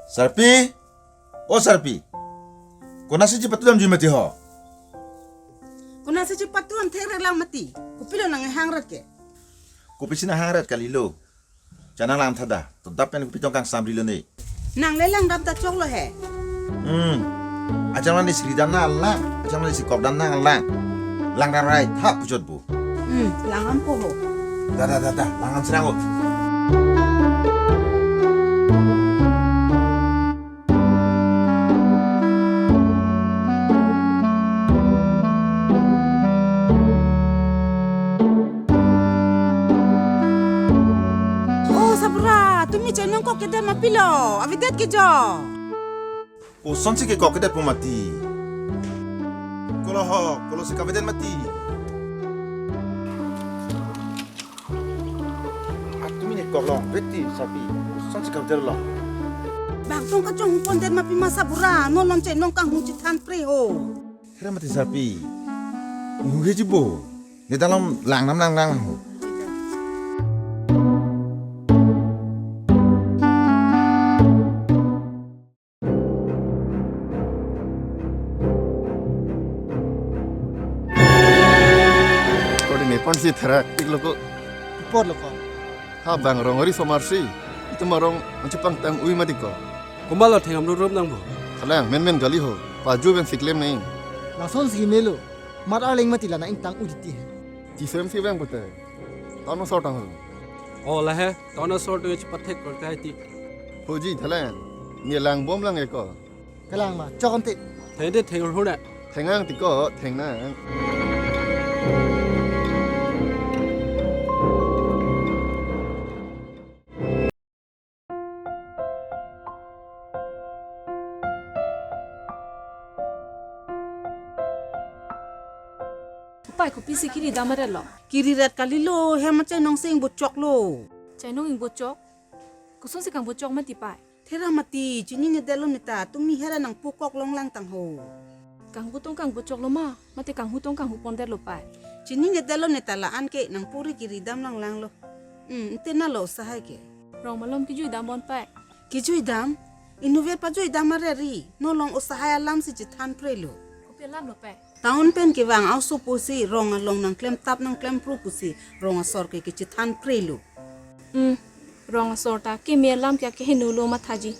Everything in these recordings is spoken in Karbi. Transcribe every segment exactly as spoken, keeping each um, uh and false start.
Sarpi, o Sarpi. Konatsi chepatu damji mati ho? Konatsi chepatu dam thekre lang mati. Kopilo nang hangrat ke? Kopisi nang hangrat kalilo. Chonang lang tha da. To dap pen kopi tong kangsamri lo ne. Nang le lang dam ta choklo he. Hmm. Ajang nang isi ri dam nang lang, ajang nang isi kok dam nang lang. Lang dam rai tha puchot bu. Hmm, lang am ko ho. Da, da, da, da, lang am sirang ho. O Sabura, tumi chainong kok kedet ma pilo, avedet ke jo. Kosonsi kekok kedet po mati. Kolo ho, kolosi kavedet mati. Atumi ne kok long, vekti Sarpi, kosonsi kavedet long. Bang tong kachonghu pondet ma pima Sabura, non lom chainong kanghun chethan pre ho. Hera mati Sarpi. Hu he jibo. Ne dalam lang nam lang lang ho. Kodi ne pon si thera ik loko. Por loko. Ha bang rong ori somar si. Itum arong anchupang tang ui mati ko. Komatlo thengam rup rup nang bo. Thalang men men kali ho. Paju ben siklem neng. Lason si melo. Mat arleng mati la nang ingtang ui titi he. Chisem si bang pute. Tono sor tang ho. O la he. Tono sor tu chepathek kor kai ti. Hoji thalang. Ne lang bom lang eko. Kalang ma, chok ante. Thengde theng hur da. Thengang tiko, thengnang. Pai kopisi kiri dam aret lo. Kiri ret kalilo, hem chainong si ingbo choklo. Chainong ingbo chok? Kosonsi kangbo chok mati pai? Thera mati, chini ne detlo neta, tumi hera nang pukok long lang tang ho. Kanghu tong kangbo choklo ma, mate kanghu tong kanghu pondet lo pai. Chini ne detlo neta la-an ke nang puri kiri dam lang lang lo. Hmm, ante na lo sahai ke. Rong malom kijui dam bon pai. Kijui dam? Inutvet pajui dam areri, no long o sahai alam si chethan pre lo. Kopi alam lo pai? Town pen kevang aoso pusi rong along nang klem tap nang klem pru pusi rong asor ke kechethan pre lo. Hmm, rong asor ta keme alam kya keheno lo mathaji.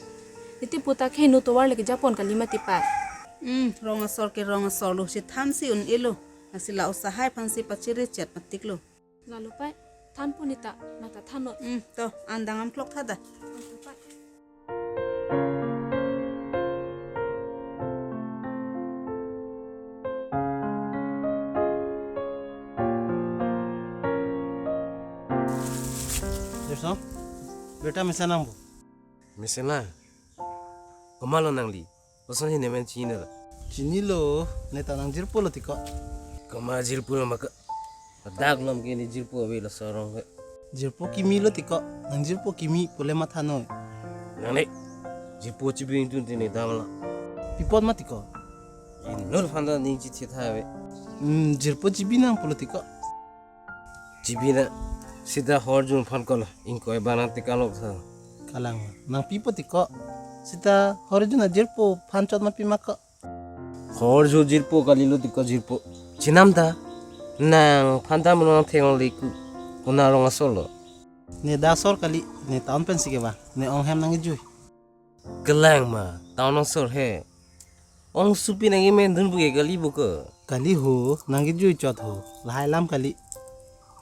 Niti puta keheno tovar leke japon kali mati pai. Hmm, rong asor ke rong asor lo chethan si un-elo. Lasi la o sahai aphan si pachere chet matik lo. Lalo pai, than pu neta, neta than lo. Hmm, to, an dang am klok tha da. Lalo pai. Jirso, beta mesen nang bo. Mesen na? Komatlo nangli? Kosonsi ne men chinilo? Chinilo, neta nang jirpo lo tiko. Komat jirpo lo ma ke? Dak lom ke ne jirpo ave laso arong ke. Jirpo kimi lo tiko, nang jirpo kimi pule matha noi. Nang ne, jirpo chibi ingtun tini dam la. Pi apot ma tiko? Inut aphan ta ning chithe tha ave. Hmm, jirpo chibi nang pulo tiko. Chibi na, sita hor jun aphan kolo, ingkoi ba nang tekan lok tha. Kalang, nang pi apot tiko? Sita hor jun ajirpo aphan chot ma pima ko? Hor jun jirpo kalilo tiko jirpo. Chenam ta, nang aphan ta mo nang theng le ku, kona rong asor lo. Ne da asor kali, ne town pensi kevang, ne ong hem nang kejui. Kalang ma, town asor he. Ongsopi nang kemen dun pu ke kali bo ke? Kali ho, nang kejui chot ho, lahai alam kali.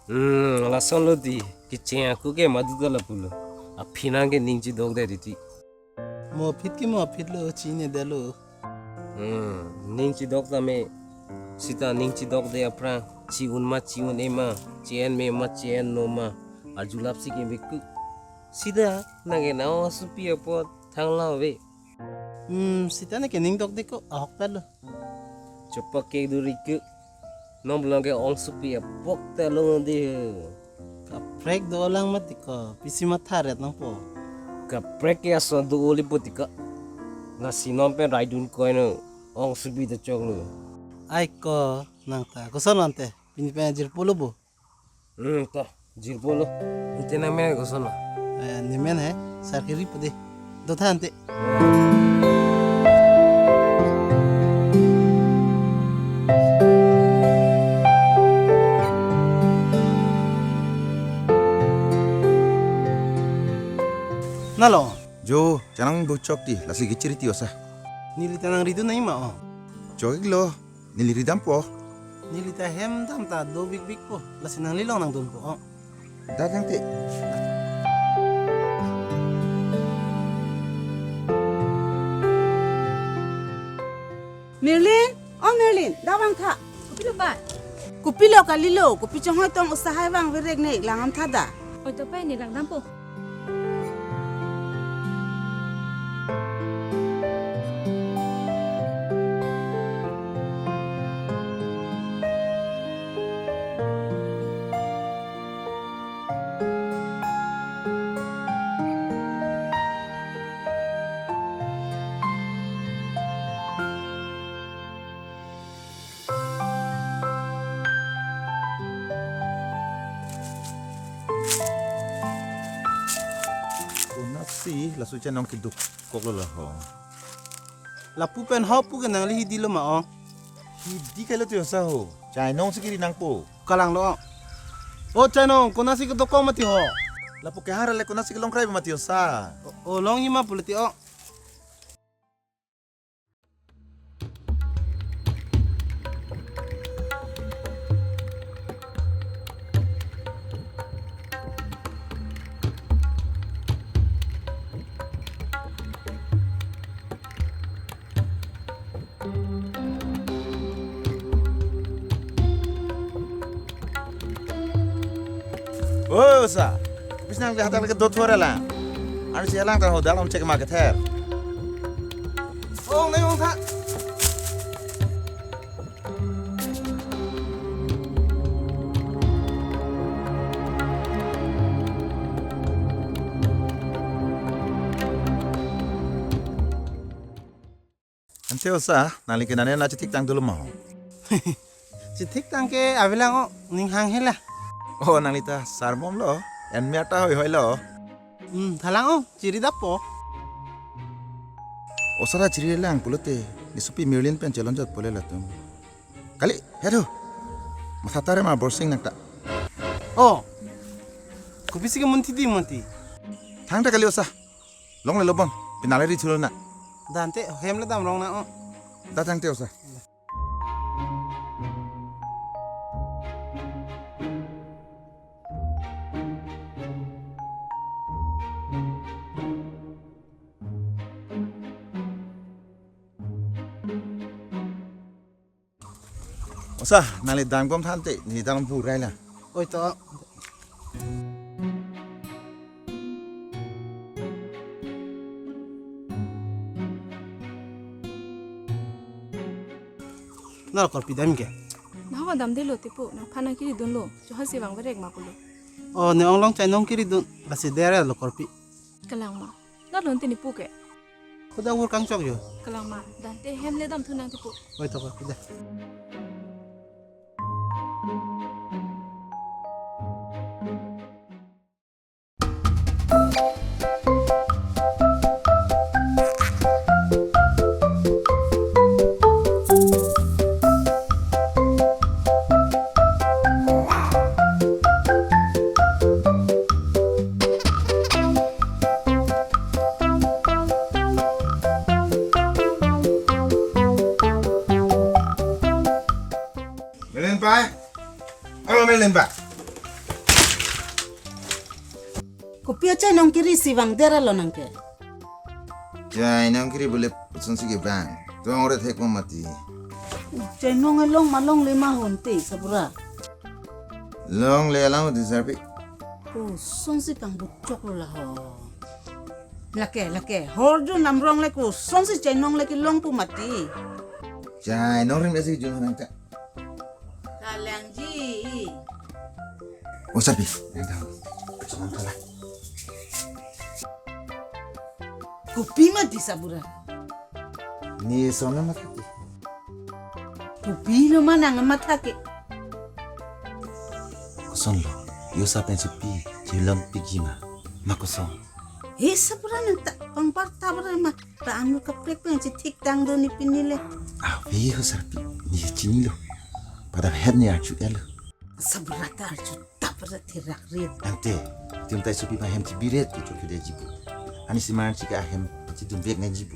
Hmm, lason lo di, kecheng aku ke madu ta lapulo. Aphi nang ke ning chidokde titi. Mo aphi ke mo aphi lo, chini ne detlo. Hmm, ning chidok tame, sita ning chidokde aphrang, chi-un ma chi-un-e ma, chi-en me ma chi-en no ma, arjulap si ke beku. Sita nang ke nang ongsopi apot thang la ave. Hmm, sita ne ke ning dokde ko, ahok ta lo. Chopak ke duri ke. Non pulang ke ongsopi apok ta long de. Kaprek dolang ma tiko, pisi matha ret nangpo. Kaprek ke ason do oli po tiko. Lasi non pen raidun koino, ongsopi ta choklo. Ai ko, nang ta, koson ante, pini pen jirpo lo bo. Hmm, to, jirpo lo. Ante nang men koson ma? Eh, ne men he, sar kiri po de. Dothan te. Nalo. Jo, chainong buchok ti, lasi kechiri ti osa. Neli ta nangridun nai ma o. Choklo, neli ridampo. Neli ta hem dam ta do bikbik po, lasi nangli along nangdunpo o. Dak tangte. Merlin, o Merlin, dak vangtha. Kopilo bai? Kopilo kalilo, kopi chonghoi tong osa hai vangverek ne ik lang-amtha da. Oi to pai, ne langdampo. Konatsi laso chainong keduk koklo laho. Lapu pen ho pu ke nangli hidi lo ma o. Hidi kailo ti osa ho. Chainong si kiri nangpo. Kalang lo. O chainong, konatsi kedokok mati ho. Lapu kehang ra le konatsi kelongkrai mati osa. O, o longji ma pulote o. O osa, bis nang hadak lagi dot hora la. Anu si alang ta hodal om cek ma kether. Ong nai ong tha. Ante osa, nangli ke nane na chithiktang dolo ma ho. Chithiktang ke avelang o, ning hang hela. O, nangli ta sarmom lo, en mer ta hoi hoi lo. Hmm, thalang o, chiri dappo. Osa ra chiri lang pulote, ne sopi Merlin pen chelon jat pole latum. Kali, hedo. Matha tare ma borsing nang ta. O. Kopisi ke munthi di munthi. Thang ta kali osa. Longle lo bang, pinale ri thulo na. Dante, hem le dam rong na o. Da tangte osa. Osa, nangli dam kom than te, ne dam phu rai la. Oi to. Na lo korpi dam ke? Nahok damde lo tepu, nangphan nang kiri dunlo, choha si vangverek ma pulo. O, ne onglong chainong kiri dun, lasi dere lo korpi. Kalang ma. Na lon tini pu ke. Kuda ur kangchok jo. Kalang ma, dante hem le dam thu nang tepu. Oi to, kuda. Merlin pai. O Merlin pai. Kopi achainong kiri si vangdera lo nang ke? Chainong kiri bule puson si ke bang. Tuang ore thek mati. Chainong along ma longle ma honte sapura. Longle alang di sarpi. Koson si kang buchok lo laho. Lake, lake. Hor jun namrong le koson si chainong le kelong pu mati. Chainong rim esi jun nang ta. Kalangji. O sarpi, nang ta. Sonam thala. Kopi mati sapura. Ne sonam mati. Kopi lo ma nang matha ke. Koson lo, yo sa pen sopi, chilom piji ma, ma koson. He sapura nang ta. Pangpar tap re ma, ta anu kaprek pen chithik tang do ne pini le. Ave ho sarpi, ne chinilo. Padam het ne arju-etlo. Sabura ta arju tap re thirak re. Ante, tim tai sopi ma hem chibiret ke chokchude jibo. Ani siman chika hem chidun vek ne jibo.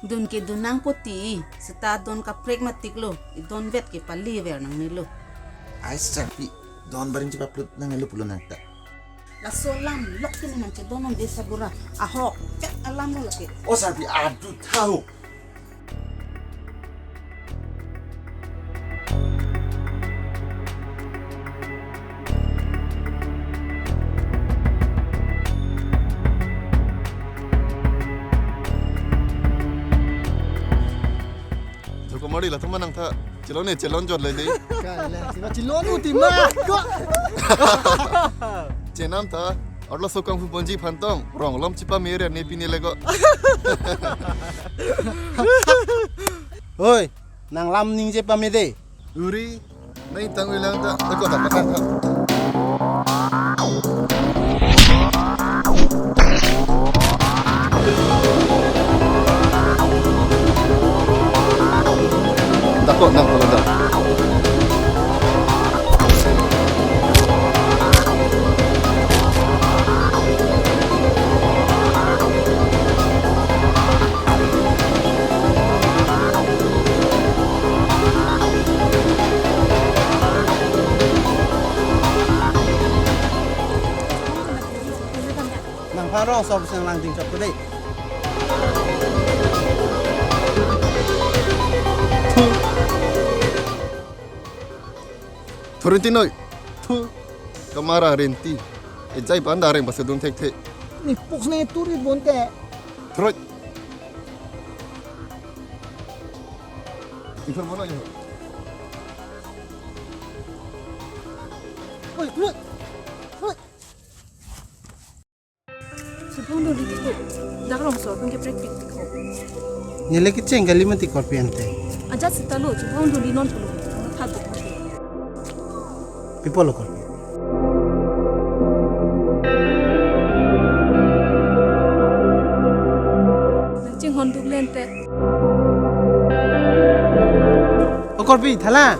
Dun ke dun nangpo ti, seta don kaprek matik lo, idon vet ke pali ver nangnelo. Ai sarpi, don barim chipaplut nanglo pulo nangta. Laso alam lok ke ne nangchedon nang de sabura, ahok, chet alam lo lake. O sarpi, adu tha ho. Jokomari la thoma nangtha. Chelon ne chelon jot le de. Kala, sima chelon uti ma. Ko. Chenam tha. Arlo sokang hu ponji phantong. Rong lom chipa mere ne pini le ko. Oi, nang lam ningje pame de. Uri, nai tang ulang ta, tako ta pakan ta. Tako nang kalau ta. Nangphan rong sor seng lang ding chok ko de. Thu Renti noi. Thu. Kamara Renti. Ejai panda reng pasedun thekthe. Ne puk ne turi bonte. Throi. Iphar bono yo. Oi, oi. Oi. Chibong doli tiko. Dak rong sor pen ke prek pik tiko. Nele kecheng kali mati korpi ante. Ajat seta lo, chibong doli non pulo. Tha do. Pi apot lo korpi? Nangchinghon duk lente. O korpi, thala.